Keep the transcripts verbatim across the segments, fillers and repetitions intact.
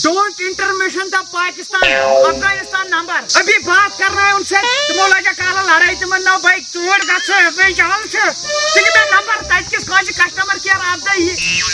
Don't intermission the Pakistan Afghanistan number. ابھی بات کر رہا ہے ان سے. تمو لگا کالا لڑائی تمن نو بھائی ژوٗنٛٹھۍ گژھٕ بیٚیہِ جہل چھِ. ژٕ دِ مےٚ نمبر تتہِ کِس کٲنٛسہِ customer care of the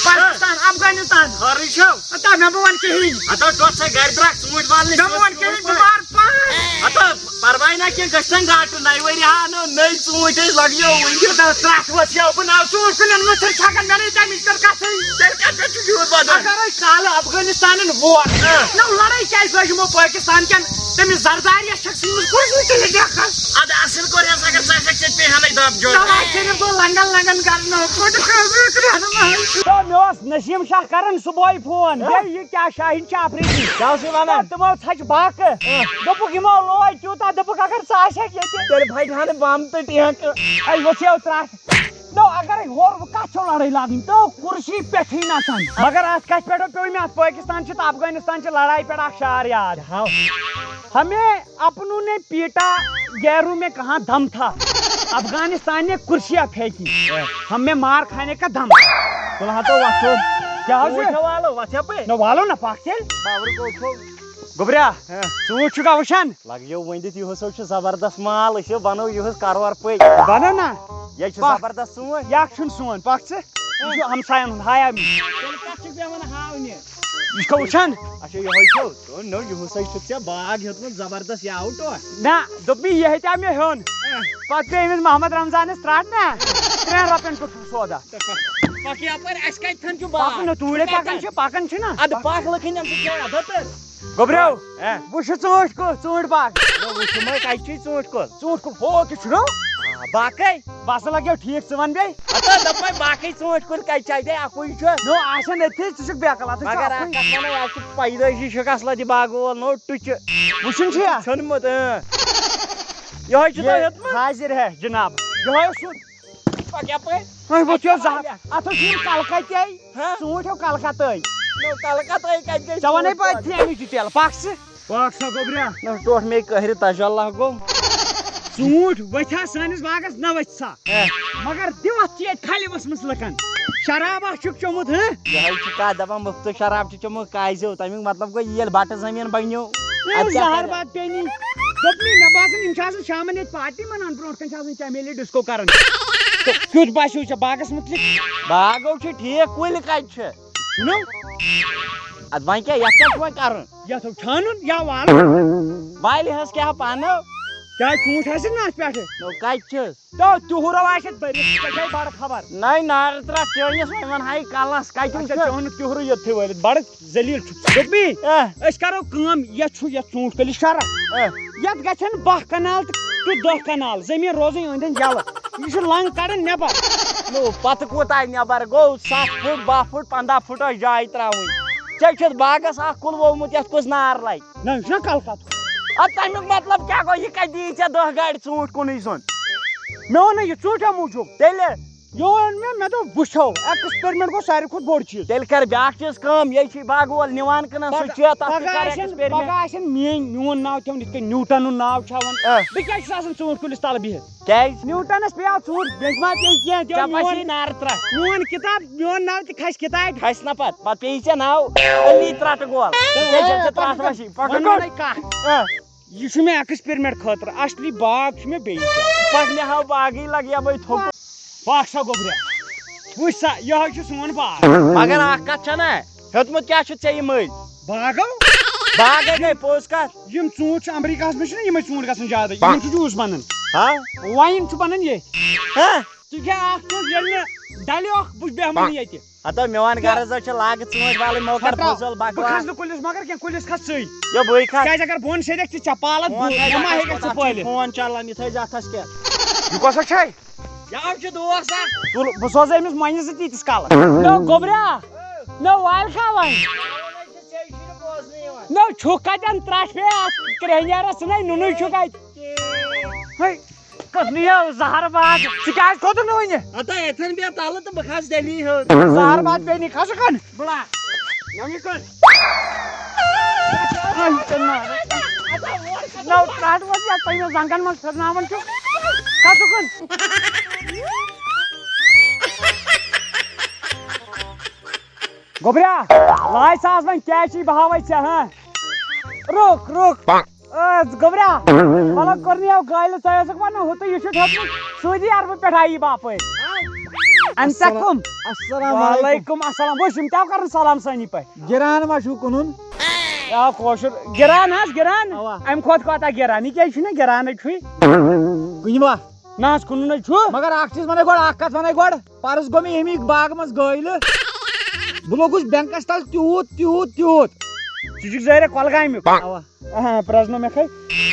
Pakistan Afghanistan. خٲرٕے چھو؟ ہتا مےٚ مہٕ وَن کِہیٖنۍ. ہتا ٹۄٹھ سا گرِ درٛاکھ ژوٗنٛٹھۍ والنہِ مےٚ مہٕ وَن کِہیٖنۍ بہٕ مارٕ پاے. ہتا پرواے نہ کینٛہہ، گژھن گاٹہٕ نَیہِ ؤری ہا نو نٔے ژوٗنٛٹھۍ أسۍ لگیو وٕنہِ. یوٗتاہ ترٛٹھ وٕچھ یو بہٕ ناو ژوٗنٛٹھۍ کُلٮ۪ن مٔتھٕر چھکن مےٚ نَے تَمِچ کٔر کَتھٕے. تیٚلہِ کَتہِ پٮ۪ٹھ چھُ یوٗت وَدان؟ اگرے کالہٕ افغانستانن ووٹ نو لڑٲے کیٛازِ لٲج یِمو پٲکِستان کٮ۪ن تٔمِس زرداریس چھکھ ژھٕنمٕژ کُرسی تہِ لیکھس. اَدٕ اَصٕل کوٚر یَس اگر ژٕ اَسہِ اَتہِ ژےٚ پیٚیہِ ہَنَے دَب جوڑ. تَوَے کٔرِو بہٕ لنڈن لنڈن کرنہٕ پٲٹھۍ خٲطرٕ رہنمائی. تو مےٚ اوس نسیٖم شاہ کران صُبحٲے فون، ہے؟ ہے، یہِ کیٛاہ شاہیٖن چھِ اَفریٖقی؟ کیٛاہ اوس یہِ وَنان؟ تہٕ تِمو ژھَچہِ باقہٕ. ہہ۔ دوٚپُکھ، یِمو لوے تیوٗتاہ، دوٚپُکھ، اگر ژٕ آسٮ۪کھ ییٚتہِ۔ تیٚلہِ پھٹہِ ہا نہٕ بم تہٕ ٹینٛکہٕ۔ اَسہِ وٕچھو ترٛٹھ۔ نو، اگرے ہورٕ وۄنۍ کَتھ چھو لڑٲے لاگٕنۍ؟ تو کُرسی پٮ۪ٹھٕے نَسَن۔ مگر اَتھ کَتھِ پٮ۪ٹھ پیوٚو مےٚ، اَتھ پٲکِستان چھِ تہٕ افغانستان چھِ لڑایہِ پٮ۪ٹھ اَکھ شعر یاد۔ ہاو۔ ہمیں اپنوں نے پیٹا، غیروں میں کہاں دم تھا، افغانستان نے کرسیاں پھینکی، ہم میں مار کھانے کا دم. تُل ہا تو وۄتھو. کیٛاہ حظ چھُ؟ وٕچھو والو، وۄتھ یپٲرۍ. نہ والو نہ پکھ تیٚلہِ. باورٕ گوٚو چھو. گوٚبریا، ہہ. ژوٗنٛٹھۍ چھُکھا وٕچھان؟ لگیو ؤنِتھ، یِہُس حظ چھُ زبردست مال، أسۍ حظ بنو یِہُس کرور پٔتۍ. بنو نا. یہِ چھُ پکھ. زبردست ژوٗنٛٹھۍ. یہِ اکھ چھُنہٕ سون، پکھ ژٕ. یہِ چھُ ہمساین ہُنٛد، ہایا می. تیٚلہِ کَتھ چھُکھ بیٚہوان ہاونہِ؟ یہِ چھُکھا وٕچھان؟ اچھا، یِہوٚے چھو؟ تو نو، یِہُس حظ چھُکھ ژےٚ باغ ہیوٚتمُت زبردست، یہِ آوُٹ اوس. نہ، دوٚپمَے یہِ ہیٚتیٛاو مےٚ ہیوٚن۔ اہ۔ پتہٕ پیٚیہِ أمِس محمد رمضانس ترٛٹھ نہ، ترٛٮ۪ن رۄپین پٮ۪ٹھ سودا۔ تہٕ پکھ، پکھ یپٲرۍ، اَسہِ کتہِ تھن چھُ باغ؟ پکُن نہ، توٗرۍ ژٕ کتہِ پکان تھن؟ چھِ، پکان چھِ نہ۔ اَدٕ پکھ لٔکھٕنۍ اَمہِ سۭتۍ چھےٚ عادت۔ گوٚبریو، اہ۔ وٕچھ یہِ ژوٗنٛٹھۍ کُ-، ژوٗنٛٹھۍ باغ۔ نہ، وٕچھُم ہے، کتہِ چھُے ژوٗنٛٹھۍ کُل؟ ژوٗنٛٹھۍ کُل، ہو کیٛاہ چھُنو؟ آ، باقٕے؟ بس لگیو ٹھیٖک، ژٕ ون بیٚیہِ۔ ہتا دپے باقٕے ژوٗنٛٹھۍ کُلۍ کتہِ چھِ اتے، اکُے چھُ۔ نو آسن أتھی، ژٕ چھُکھ بے عقل، اتھ چھُ مگر اکھ اکُے۔ کتھ ونو، یتھ چھُ پیدٲیشی شکست لدِ باغہٕ وول نوٚو ٹُچہِ۔ وٕچھُن چھُ یا؟ ژھیوٚنمُت، اۭں۔ یہوے چھُ تۄہہِ ہیوٚتمُت؟ حاضر ہے جناب۔ یہوے اوس سُہ۔ پکھ یپٲرۍ۔ وۄنۍ وٕچھ یہِ زہر۔ اتھ اوس یِم کلکتے۔ ہہ؟ ژوٗنٛٹھۍ ہو کلکتے۔ نو کلکتے کتہِ گٔے ژےٚ ونے ژوٗنٛٹھۍ پتہٕ پٲدٕ؟ تھے امی ڈیٹیل۔ پکھ ژٕ۔ پاک سا گوٚبریا۔ نہ، ٹوٹھ مے قہرِ تجل گوٚو۔ ژوٗنٛٹھۍ ؤتھۍ ہا سٲنِس باغس نہ ؤتھۍ سا۔ اے۔ مگر دِوتھ چھِ ییٚتہِ کھلہِ ؤژھمٕژ لُکن۔ شرابا چھُکھ چوٚمُت، ہہ؟ یہِ حظ چھِ کتھ دپان، مُفتہٕ شراب چھِ چوٚمُت قاضیو۔ تمیُک مطلب گوٚو، یہِ ییٚلہِ بٹہٕ زٔمیٖن بنیو، یہِ اَدٕ کیٛاہ زہر کرِ؟ باد پیٚنی۔ دوٚپمَے، مےٚ باسان، یِم چھِ آسان شامن ییٚتہِ پارٹی مناوان، برونٛٹھ کنہِ چھِ آسان چمیلی ڈسکو کران۔ تہٕ کیُتھ باسیو ژےٚ باغس مُتعلق؟ باغو چھُ ٹھیٖک، کُلۍ کتہِ چھِ؟ چھُنو؟ ادٕ وۄنۍ کیٛاہ، یتھ کیٛاہ چھُ وۄنۍ کرُن؟ یتھ چھُ چھانُن یا والُن؟ والہِ ہس کیٛاہ پانو؟ کیٛاہ ژوٗنٛٹھۍ آسن نہ اتھ پٮ۪ٹھٕ؟ نو کتہِ چھِس؟ تو تِہُرو آسہِ بٔرِتھ، ژےٚ چھے بڑٕ خبر۔ نَے نارٕ ترٛٹھ چٲنِس وۄنۍ وَنہٕ ہا یہِ کلس، کتہِ اچھا، وٕچھِ؟ ژےٚ اوٚنُتھ تِہُرو یوٚتھُے وٲلِتھ، بڑٕ ذلیل چھُکھ۔ دوٚپمی، اہ۔ أسۍ کرو کٲم، یتھ چھُ یتھ ژوٗنٛٹھۍ کُلِس شرح۔ اہ۔ یتھ گژھن باہ کنال تہٕ، تہٕ دَہ کنال زٔمیٖن روزٕنۍ أنٛدۍ أنٛدۍ یلہٕ۔ یہِ چھُ لنٛگ کڑٕنۍ نٮ۪بر۔ نو، پتہٕ کوٗتاہ نٮ۪بر گوٚو؟ ستھ فُٹ، باہ فُٹ، پنٛداہ فُٹ ٲسۍ جاے ترٛاوٕنۍ۔ ژےٚ چھُتھ باغس اکھ کُل ووٚومُت، یتھ کُس نار لگہِ؟ نہ، یہِ چھُنہ کلکت۔ ادٕ تمیُک مطلب کیٛاہ گوٚو؟ یہِ کتہِ دِیی ژےٚ دَہ گاڑِ ژوٗنٛٹھۍ کُنُے زوٚن؟ مےٚ ووٚن نہ یہِ ژوٗنٛٹھیو موٗجوٗب۔ تیٚلہِ؟ یہِ ووٚن مےٚ، مےٚ دوٚپ، وٕچھو، experiment گوٚو ساروی کھۄتہٕ بوٚڑ چیٖز۔ تیٚلہِ کر بیٛاکھ چیٖز کٲم، یے چھُے باغہٕ وول نِوان کٕنان، سُہ پگاہ، چھُ تتھ تہِ پگاہ کر آسن، experiment۔ پگاہ آسن میٲنۍ، میون ناو تھوٚومُت یِتھ کٔنۍ نیوٹنُن ناو چھُ ہاوان۔ آ۔ بہٕ کیٛازِ چھُس آسان ژوٗنٛٹھۍ کُلِس تلہٕ بِہِتھ؟ کیٛازِ؟ نیوٹنس پیٚیو ژوٗنٛٹھۍ، بیٚیہِ ما پیٚیہِ کینٛہہ؟ تِمو ژےٚ ما میون، چھی نارٕ ترٛٹھ؟ میون کتاب، میون ناو تہِ کھسہِ کتابہِ۔ کھسہِ نہ پتہٕ، پتہٕ پیٚیہِ ژےٚ ناو علی ترٛٹہٕ گول۔ تِکیٛازِ ژےٚ چھِ ترٛٹھ وشی۔ پکھ وۄنۍ گوٚو۔ ونے کتھ۔ آ۔ یہِ چھُ مےٚ experiment خٲطرٕ، اصلی باغ چھُ مےٚ بیٚیہِ جایہِ۔ پکھ مےٚ ہاو باغٕے لگہِ یَوَے تھوٚکُن۔ پکھ سا گوٚبریا، وٕچھ سا، یِہوٚے چھُ سون باغ۔ مگر اکھ کتھ چھَنا، ہیوٚتمُت کیٛاہ چھُ ژےٚ یہِ مٔلۍ؟ باغو؟ باغے گٔے پوٚز کتھ۔ یِم ژوٗنٛٹھۍ چھِ امریکہس منٛز چھِنہ یِمے ژوٗنٛٹھۍ گژھان زیادٕ، یِمن چھُ juice بنان۔ ہا؟ Wine چھُ بنان ییٚتھۍ۔ ہا؟ ژٕ کھےٚ اکھ چیٖز، ییٚلہِ نہٕ ڈلیوکھ، بہٕ بیٚہمہٕ نہٕ ییٚتہِ۔ ہتا میون غرض حظ چھُ لاگہٕ ژوٗنٛٹھۍ والٕنۍ، مو کر کھٹراو۔ فضوٗل بہٕ بکواس۔ کھسہٕ نہٕ کُلِس، مگر کینٛہہ، کُلِس کھس ژٕے۔ یہِ بٕے کھس۔ کیٛازِ اگر بۄن سیٚدٮ۪کھ ژٕ چپالہٕ، فون بہٕ، کر مےٚ ما ہیٚکٮ۪کھ ژٕ اَتھ چھُ پٲلِتھ؟ فون چلان، یہِ تھٲیزِ اَتھس کٮ۪تھ۔ یہِ کۄسا چھے؟ یہِ حظ چھُ دوس اکھ۔ تُل، بہٕ سوزٕ أمِس مۄنہِ زٕ تیٖتِس کالس۔ نو گوٚبریا، نو وارٕ کھا وۄنۍ۔ نو چھُکھ کتٮ۪ن ترٛٹھ پے اتھ کرٛیٚہنیرس ژھٕنے نُنُے چھُکھ اتہِ۔ ہے۔ کتھ نِیو زہر باد؟ ژٕ کیٛازِ کھوٚتُکھ نہٕ وُنہِ؟ ہتا یتھن بیٚہہ تلہٕ تہٕ بہٕ کھسہٕ تیٚلی ہیوٚر۔ زہر باد پیٚیہِ نہٕ کھسہٕ کُن۔ بڑا۔ نو یہِ کُن۔ نو ترٛٹھ وٲژ یتھ پننٮ۪ن زنٛگن منٛز پھِرناوان چھُ۔ کھسہٕ کُن۔ گوٚبریا، لاے ساز وۄنۍ کیٛازِ چھُے بہاوے ژےٚ، ہاں؟ رُک، رُک۔ آ، گوٚبریا، مطلب کوٚر نہٕ یَو گٲلِس، تۄہہِ اوسُکھ وَنان ہُتُے، یہِ چھُ ہیوٚتمُت سعودی عربہٕ پٮ۪ٹھ آیی باپٲرۍ۔ اَمہِ ژےٚ السلام-، کٕم؟ السلام علیکم۔ وعلیکم السلام۔ وٕچھ، یِم تہِ آو کَران سلام سٲنی پٲٹھۍ۔ گِران ما چھُو کٕنُن؟ آ، کٲشُر۔ گِران حظ، گِران۔ اَوا۔ اَمہِ کھۄتہٕ کوتاہ گِران؟ یہِ کیٛازِ چھُنہٕ گِرانٕے چھُے؟ کٕنوا؟ نہ حظ، کٕنُن حظ چھُ۔ مگر اکھ چیٖز وَنے گۄڈٕ، اکھ کَتھ وَنے گۄڈٕ۔ پَرُس گوٚو مےٚ ییٚمی باغہٕ منٛز گٲلۍ۔ بہٕ لوٚگُس بینکَس تَل تیوٗت، تیوٗت، تیوٗت۔ ژٕ چھُکھ ظٲہِرہ کۄلگامیُک۔ اَوا۔ آ، پرٛزنو مےٚ کھے۔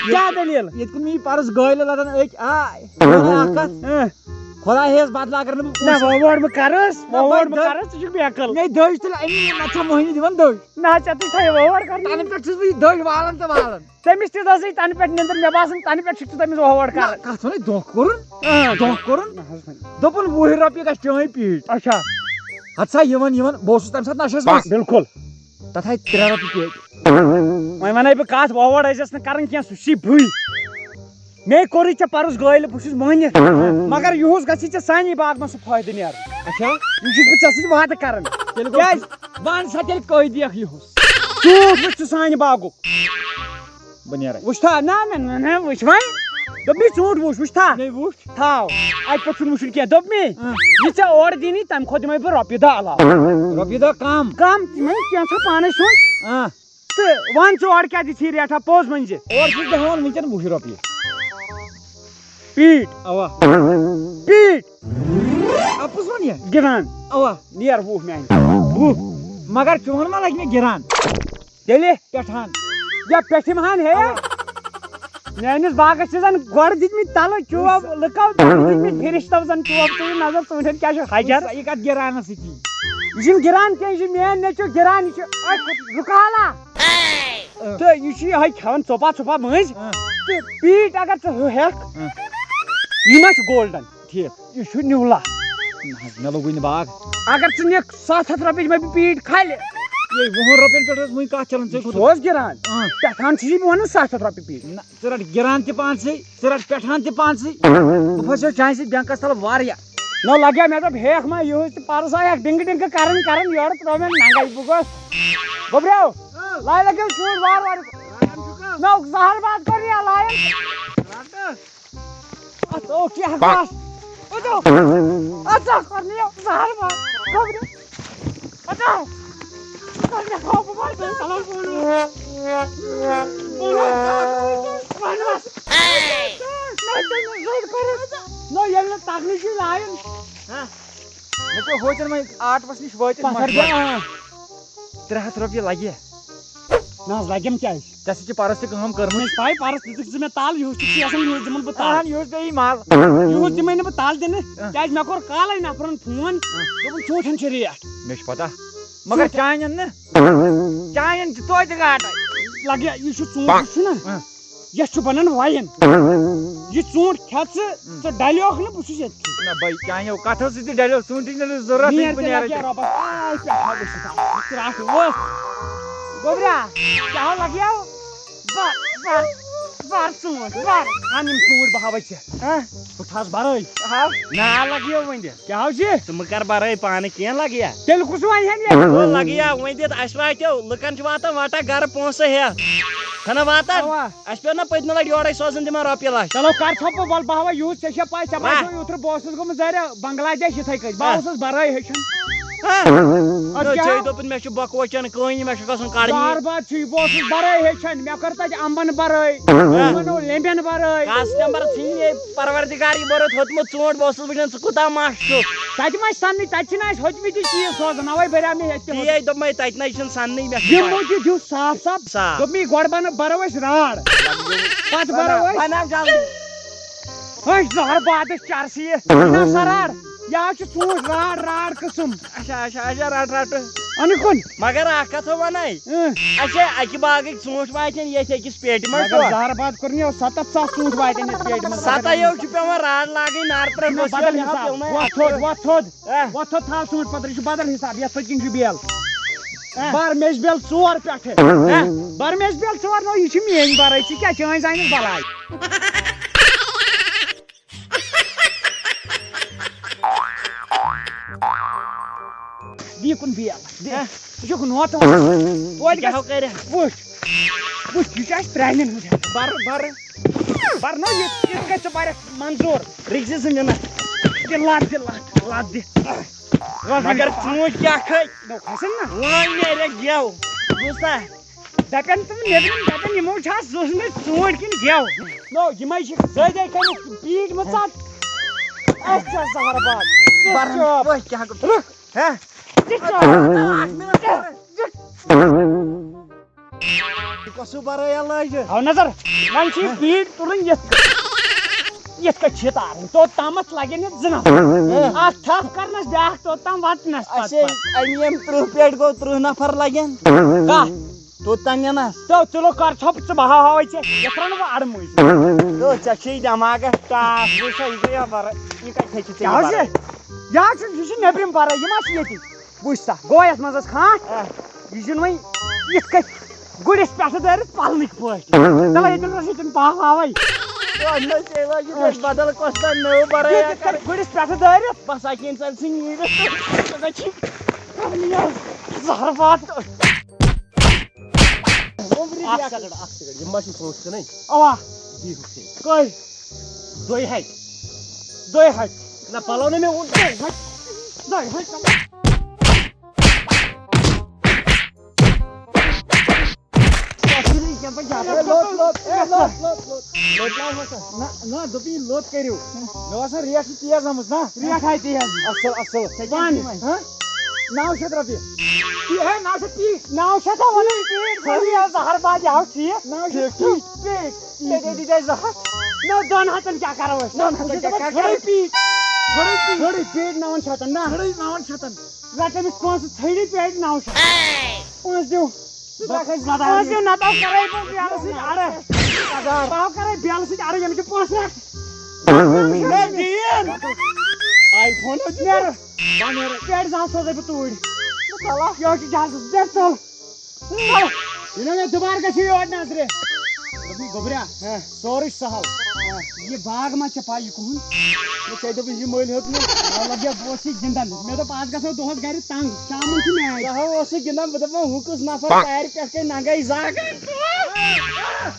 کیٛاہ دٔلیٖل؟ ییٚتہِ کُن مےٚ یہِ پَرُس گٲلۍ لَدان أکۍ، آے۔ وَنے اکھ کَتھ۔ اۭں۔ خۄداے ہیٚیَس بدلہٕ اگر نہٕ بہٕ نہ، پونٛسہٕ وۄہوٲڑ مہٕ کَرُس، نہ، وۄہوٲڑ بَے، مہٕ دٔج۔ کَرُس، ژٕ چھُکھ بیقل۔ مے دٔج تیٚلہِ اَمی، نہ چھا مۄہنی دِوان دٔج؟ نہ، ژےٚ تُج تھٲیِو وۄہوٲڑ کَرنہِ۔ تَنہٕ پٮ۪ٹھ چھُس بہٕ یہِ دٔج والان تہٕ والان۔ تٔمِس تہِ دٔزٕے تَنہٕ پٮ۪ٹھ نیٚنٛدٕر، مےٚ باسان، تَنہٕ پٮ۪ٹھ چھُکھ ژٕ تٔمِس وۄہوٲڑ نہ، کَران۔ کَتھ وَنَے، دھوکہٕ کوٚرُن؟ اۭں۔ دھوکہٕ کوٚرُن؟ نہ حظ وۄنۍ۔ دوٚپُن، وُہہِ رۄپیہِ گژھِ چٲنۍ پیٖٹۍ۔ اچھا۔ ہَتہٕ سا، یِوان، یِوان، بہٕ اوسُس تَمہِ ساتہٕ نَشَس منٛز۔ بِلکُل۔ تَتھ آیہِ ترٛےٚ رۄپیہِ پیٖٹۍ۔ وۄنۍ وَنَے بہٕ کَتھ، وۄہوٲڑ ٲسۍزٮ۪س نہٕ کَران کینٛہہ، سُہ چھُے بٕے۔ مے کوٚرُے ژےٚ پَرُس گٲلۍ، بہٕ چھُس مٲنِتھ۔ مگر یُہُس گژھِ ژےٚ سانی باغ منٛز سُہ فٲیدٕ نیرُن۔ اچھا۔ یہِ چھُس بہٕ ژےٚ سۭتۍ وعدٕ کران۔ تیٚلہِ گوٚو کیٛازِ؟ وَن سا تیٚلہِ کٲے دِیَکھ یُہُس۔ ژوٗنٛٹھ وٕچھ ژٕ سانہِ باغُک۔ بہٕ نیرَے۔ وٕچھ تھا؟ نہ، نہ، نہ، نہ، وٕچھ وۄنۍ۔ دوٚپمَے ژوٗنٛٹھ وٕچھ، وٕچھ تھا؟ مے وٕچھ۔ تھاو۔ اَتہِ پٮ۪ٹھ چھُنہٕ وٕچھُن کینٛہہ۔ دوٚپمَے، اۭں۔ یہِ ژےٚ اورٕ دِنی، تَمہِ کھۄتہٕ دِمَے بہٕ رۄپیہِ دَہ علاوٕ۔ رۄپیہِ دَہ کَم؟ کَم، تِمَے کینٛژھا پانَے سونٛچ۔ اۭں۔ تہٕ وَن ژٕ اورٕ کیٛاہ دِژی ریٹھا، پوٚز ؤنۍ زِ۔ اورٕ چھُس بہٕ ہٮ۪وان وٕنکٮ۪ن وُہ رۄپیہِ۔ پیٖٹ۔ اَوا۔ پیٖٹ۔ اَپُز وَن یا؟ گِران۔ اَوا۔ نیر وُہ میٛانہِ۔ وُہ۔ مگر چون ما لَگہِ مےٚ گِران؟ تیٚلہِ؟ پٮ۪ٹھان۔ یا پٮ۪ٹھِم ہَن ہے۔ اَوا۔ میٛٲنِس باغَس چھِ زَن گۄڈٕ دِتمٕتۍ تَلہٕ چوب، اَوا۔ لُکو تَلہٕ دِتمٕتۍ فِرِشتو زَن چوب، تُہۍ نظر ژوٗنٛٹھٮ۪ن کیٛاہ چھُ حجر۔ یہِ کَتھ گِرانَس سۭتی؟ یہِ چھُنہٕ گِران کینٛہہ، یہِ چھُ میٛٲنۍ نیٚچو گِران، یہِ چھُ اَتھ رُکالا۔ اۭں۔ تہٕ یہِ چھُ یِہوٚے کھٮ۪وان ژوٚپا ژوٚپا مٔنٛزۍ۔ اۭں۔ تہٕ پیٖٹ اگر ژٕ ہُہ ہٮ۪کھ، اۭں۔ یہِ ما چھُ گولڈن؟ ٹھیٖک۔ یہِ چھُ نیوٗلا۔ نہ حظ، مےٚ لوٚگُے نہٕ باغ۔ اگر ژٕ نِکھ ستھ ہتھ رۄپیہِ دِمے بہٕ پیٖٹ کھالہِ۔ یے وُہن رۄپین پٮ۪ٹھ ٲس وٕنہِ کتھ چلان، ژےٚ سُہ کوٗتاہ؟ اوس گِران۔ اۭں۔ پٮ۪ٹھان چھُ یہِ، بہٕ وَنان ستھ ہتھ رۄپیہِ پیٖٹ۔ نہ، ژٕ رَٹ گِران تہِ پانسٕے، ژٕ رَٹ پٮ۪ٹھان تہِ پانسٕے۔ بہٕ پھسیوس چانہِ سۭتۍ بینکس تل واریاہ۔ نہ لگیا مےٚ دوٚپ ہیکھ ما یِہُس تہِ پرُس آیکھ ڈِنگہٕ ڈِنگہٕ کران کران یورٕ ترٛوو مےٚ ننگے بہٕ گوس۔ گوٚبریو، لایہِ لگیو ژوٗنٛٹھۍ وارٕ وارٕ۔ نہ زہر باد کوٚر یہِ لایَن۔ اَتھ اوٚٹ یہِ ہَسا۔ اَتھ اوٚٹ۔ اَتھ اوٚٹ کوٚر مےٚ یہِ زہر باد۔ گوٚبریو۔ اَتھ اوٚٹ۔ کوٚر مےٚ خوف بہٕ مَرٕ تٔمِس تَلَس بوٗلُو۔ بوٗلُو۔ وَنُس۔ نہ، ییٚلہِ نہٕ تَگنٕچی لایَن۔ ہہ؟ مےٚ پیوٚو ہوتٮ۪ن وۄنۍ آٹوَس نِش وٲتِتھ پَتھر مَشوَرٕ۔ بیٛاکھ۔ ترٛےٚ ہَتھ رۄپیہِ لَگہِ۔ نہ حظ، لَگٮ۪م کیٛازِ؟ ژےٚ سۭتۍ چھِ پَرُس تہِ کٲم کٔرمٕژ۔ مےٚ چھِ پَے، پَرُس دِژٕکھ ژٕ مےٚ تَل، یِہُس چھُکھ ژٕ یَژھان، یِہُس دِمَن بہٕ تَل۔ اَہَن، یِہُس بیٚیہِ مَل۔ یِہُس دِمَے نہٕ بہٕ تَل دِنہٕ، اَہَن۔ کیٛازِ مےٚ کوٚر کالَے نَفرَن فون، اَہَن۔ دوٚپُن، ژوٗنٛٹھٮ۪ن چھِ ریٹ۔ مےٚ چھِ پَتہ۔ مگر ژوٗنٛٹھٮ۪ن۔ چانٮ۪ن نہٕ؟ چانٮ۪ن چھِ توتہِ گاٹَے۔ لَگہِ، یُس یہِ ژوٗنٛٹھ چھُنہ، اَہَن۔ یَتھ چھُ بَنان وَیَن۔ یہِ ژوٗنٛٹھ کھٮ۪تھ ژٕ، ژٕ ڈَلیوکھ نہٕ، بہٕ چھُس ییٚتھی۔ نہ بھائی، چانیو کَتھو سۭتۍ تہِ ڈَلیو، ژوٗنٛٹھٕے نہٕ ضروٗرت نیر نہٕ، بہٕ تیٚلہِ نیرٕ اَکہِ تیٚلہِ۔ رۄبَس۔ آے پٮ۪ٹھٕ ہا وٕچھِتھ آو، ژٕ ترٛٹھ ووٚتھ۔ گوٚبرا، کیٛاہ ہو لَگیو؟ بَر، بَر، بَر ژوٗنٛٹھ، بَر۔ اَن یِم ژوٗنٛٹھۍ بہٕ ہاوَے ژےٚ۔ ہہ؟ بہٕ تھاوَس بَرٲے۔ ہہ؟ نہ لَگیو وۄنۍ دِ۔ کیٛاہ حظ چھِ؟ ژٕ مہٕ کر برٲے پانہٕ کینٛہہ، لگیا؟ تیٚلہِ کُس وَنہِ ہَن یہِ؟ او، لگیا، وۄنۍ دِتھ اَسہِ واتیو، لُکن چھِ واتان وَٹا گرٕ پونٛسہٕ ہٮ۪تھ۔ چھَنہ واتان؟ اَوا۔ اَسہِ پیوٚو نہ پٔتمہِ لٹہِ یورَے سوزُن تِمن رۄپیہِ لچھ۔ چلو کر ژھۄپہٕ، وَلہٕ بہٕ ہاوَے یوٗت، ژےٚ چھےٚ پَے، ژےٚ واہ۔ باسیو یوٗترٕ بہٕ اوسُس گوٚمُت زَرِ بنگلہ دیش یِتھَے کٔنۍ۔ بہٕ ہہ۔ اوسُس برٲے ہیٚچھُن۔ ہہ۔ اَدٕ نہ، کیٛاہ؟ ژےٚ دوٚپُن مےٚ چھُ بۄکہٕ وَچَن کٲنی، مےٚ چھُ گژھُن کڑنہِ۔ زہر باد چھُ یہِ، بہٕ اوسُس برٲے ہیٚچھان، مےٚ کٔر تَتہِ اَمبَن برٲے، ہہ۔ یِمَن اوس لیٚمبٮ۪ن برٲے۔ کَس لیٚمبَر ژھٕنہِ مےٚ پروردگار یہِ بوٚرُتھ ہیوٚتمُت ژوٗنٛٹھ، بہٕ اوسُس وٕچھان ژٕ کوٗتاہ مَش چھُکھ۔ تَتہِ ما چھِ سَننٕے، تَتی چھِنہٕ اَسہِ ہیٚتمٕتۍ یہِ چیٖز سوزان، اَوَے بَریو مےٚ ییٚتہِ تہِ تی ہوٚتُے۔ ہے دوٚپمَے تَتہِ نَے چھِنہٕ سَننٕے، مےٚ چھُ یِمو پَے۔ تہِ دیُت صاف صاف، صاف۔ دوٚپمَے گۄڈٕ بَنہٕ بَرو أسۍ راڈ، پَتہٕ بَرو أسۍ۔ بَناو جلدی۔ أسۍ زہر بادَس چرسی یہِ۔ نہ سا راڈ، یہِ حظ چھُ ژوٗنٛٹھ راڈ، راڈ قٕسٕم۔ اچھا، اچھا، اچھا، رٹ، رٹ۔ اَنہِ کُن۔ مگر اکھ کتھ ونے۔ اۭں۔ اچھا، اکہِ باغٕکۍ ژوٗنٛٹھۍ واتن ییٚتھۍ أکِس پیٹہِ منٛز مگر چھُوا؟ زہر باد کوٚر نہٕ یہِ، ستتھ ساس ژوٗنٛٹھۍ واتن یتھ پیٹہِ منٛز۔ ستتھ یو چھُ پٮ۪وان راڈ لاگٕنۍ، نار ترٛٹھ نہ، بس یہِ بدل ہاو حساب۔ پیوٚو نہ وۄتھ تھوٚد، وۄتھ تھوٚد۔ اہ۔ وۄتھ تھوٚد تھاو ژوٗنٛٹھۍ پتہٕ، یہِ چھُ بدل حساب، یتھ پٔتۍ کِنۍ چھُ بیل۔ اہ۔ بر مےٚ چھِ بیل ژور پٮ۪ٹھٕ۔ اہ۔ بر مےٚ چھِ بیل ژور، نہ، یہِ چھِ میٲنۍ برٲے، ژٕ کیٛاہ چٲنۍ زانہِ بلاے۔ یہِ کُن بیل۔ دِ۔ ہہ؟ ژٕ چھُکھ نوتہٕ وَنان۔ توتہِ کیٛاہ گژھ۔ ہو کَرِ؟ وٕچھ۔ وٕچھ، یہِ چھُ اَسہِ پرٛانٮ۪ن ہُنٛد ہٮ۪تھ۔ بَر، بَر۔ بَر نہ، یہِ، یِتھ کٔنۍ ژٕ پَرَکھ منظوٗر۔ رِکزِ زٕ مِنَٹ۔ دِ لَتھ، دِ لَتھ، لَتھ دِ۔ مگر ژوٗنٛٹھۍ کیٛاہ کھٔتۍ؟ نو کھسن نہ۔ وۄنۍ نیرِ گٮ۪و۔ بوٗزتھا؟ دَپن تِم نیٚبرِم، دَپن یِمو چھا زُہنٕے ژوٗنٛٹھۍ کِنہٕ گٮ۪و؟ نو، یِمے چھِ زٲدۍ کٔرِتھ پیٖٹۍ مٕژَن۔ اَسہِ چھا زہر باد؟ بَرَن، چاپ۔ وۄنۍ کیٛاہ گوٚو؟ رُک۔ ہہ؟ ژٕ چاپ۔ اَکھ مِنَٹ۔ یہِ کۄسُو بَرٲے علاج؟ ہاو نظر، وۄنۍ چھِ یہِ پیٖٹ تُلٕنۍ یِتھ کٔنۍ۔ یِتھ کٔنۍ چھِ یہِ تارٕنۍ۔ توٚت تامَتھ لَگن یَتھ زٕ نفر۔ اَتھ تھَپھ کَرنَس بیٛاکھ، توٚت تام وَٹنَس اَسے پَتہٕ۔ اَمہِ ییٚمہِ تٕرٛہ پٮ۪ٹھ گوٚو تٕرٛہ نفر لَگن۔ کَتھ؟ توٚت تام نِنَس۔ تو تُلو کَر ژھۄپہٕ ژٕ، بہٕ ہاوہاوَے ژےٚ۔ یَتھ رَنہٕ بہٕ اَڑٕ مُجہِ۔ تو ژےٚ چھُے دٮ۪ماغَس ٹاس، وٕچھ سا، یہِ گٔے بَرٲے۔ یہِ کَتہِ ہیٚچھِ ژےٚ یہِ کیٛاہ حظ بَرٲے؟ چھِ؟ یہِ حظ چھِ، یہِ چھِ نیٚبرِم بَرٲے، یِم حظ چھِ ییٚتی۔ وٕچھ سا، گوٚو یَتھ منٛز حظ کھانٛٹ۔ آ۔ یہِ چھُنہٕ وۄنۍ یِتھ کٔنۍ گُرِس پٮ۪ٹھٕ دٲرِتھ پَلنٕکۍ پٲٹھۍ۔ دَپان ییٚتٮ۪ن روزِ ییٚتٮ۪ن پاو پاوَے۔ بدل کۄس تام نٔو بَرٲے ییٚتہِ یِتھ کَنۍ گُرِس پٮ۪ٹھٕ دٲرِتھ۔ بَس اَکہِ اِنسان سٕنٛدۍ نیٖرِتھ۔ ژٕ چھِ زَہر باد۔ اَکھ سیکنڈ، اَکھ سیکنڈ۔ یِم ما چھِ ژوٗنٛٹھۍ کٕنٕنۍ؟ اَوا۔ دی ہُہ کھے۔ کٔہۍ؟ دۄیہِ ہَتہِ۔ دۄیہِ ہَتہِ۔ نہ، پَلو نہٕ مےٚ اوٚن۔ دۄیہِ ہَتہِ۔ دۄیہِ ہَتہِ۔ اے، لوٚت، لوٚت، اے، لوٚت، لوٚت، لوٚت۔ لوٚت لاگ ہسا۔ نہ، نہ، دوٚپُن یہِ لوٚت کٔرِو۔ مےٚ باسان ریٹ چھِ تیز آمٕژ، نہ؟ ریٹ ہاے تیز۔ اَصٕل، اَصٕل۔ ژےٚ کیٛاہ وَن۔ چھُے وۄنۍ؟ ہہ؟ نَو شیٚتھ رۄپیہِ۔ یہِ ہے نَو شیٚتھ پیٖٹۍ۔ نَو شیٚتھ ہا وَنُن پیٖٹۍ، ژٕ یہِ زَہر باد، یہِ ہاو ٹھیٖک۔ نَو شیٚتھ ٹھیٖک، ٹھیٖک۔ پیٖٹۍ۔ ژےٚ دے دِژے زٕ ہَتھ۔ نہ، دۄن ہَتَن کیٛاہ کَرو أسۍ؟ دۄن ہَتَن کیٛاہ کَرو؟ ژھٕڑٕے پیٖٹۍ۔ ژھٕڑٕے پیٖٹۍ۔ ژھٕڑٕے نَوَن شیٚتَن، نہ؟ ژھٕڑٕے نَوَن شیٚتَن۔ رَٹ أمِس پونٛسہٕ، ژھٕڑٕے پیٖٹۍ نَو شیٚتھ۔ پونٛسہٕ دِو۔ ژٕ ترٛکھ اَسہِ لَداو۔ پونٛسہٕ دِو، نَتہٕ آو کَرَے بہٕ بیلہٕ سۭتۍ اَڑٕ۔ لَداو۔ بہٕ آو کَرَے بیلہٕ سۭتۍ اَڑٕ، ییٚمِس چھِ پونٛسہٕ رَٹ۔ مےٚ دِیِن۔ آی فون حظ چھُ نیرٕ۔ بہٕ نیرٕ۔ پیٹہِ زٕ ہَتھ سوزَے بہٕ توٗرۍ۔ بہٕ ژَلہٕ۔ یہِ حظ چھُ جہازَس۔ بیٚہہ ژَل۔ ژَل۔ یہِ نہ مےٚ دُبارٕ گژھِ یور نظرِ۔ دوٚپُن، گوٚبریا، ہہ۔ سورُے سہل۔ ہہ۔ یہِ باغ ما ژےٚ پَے یہِ کُہُنٛد؟ مےٚ ژےٚ دوٚپُتھ یہِ مٔلۍ ہیوٚت مےٚ۔ مطلب، یہِ بہٕ اوسُس یہِ گِنٛدان۔ مےٚ دوٚپ، آز گژھو دۄہَس گَرِ تنٛگ۔ شامَن چھُ میچ۔ ژٕ ہا اوسُکھ گِنٛدان، بہٕ دَپان، ہُہ کُس نفر آ۔ تارِ پٮ۪ٹھ کَنۍ ننٛگَے زاگان۔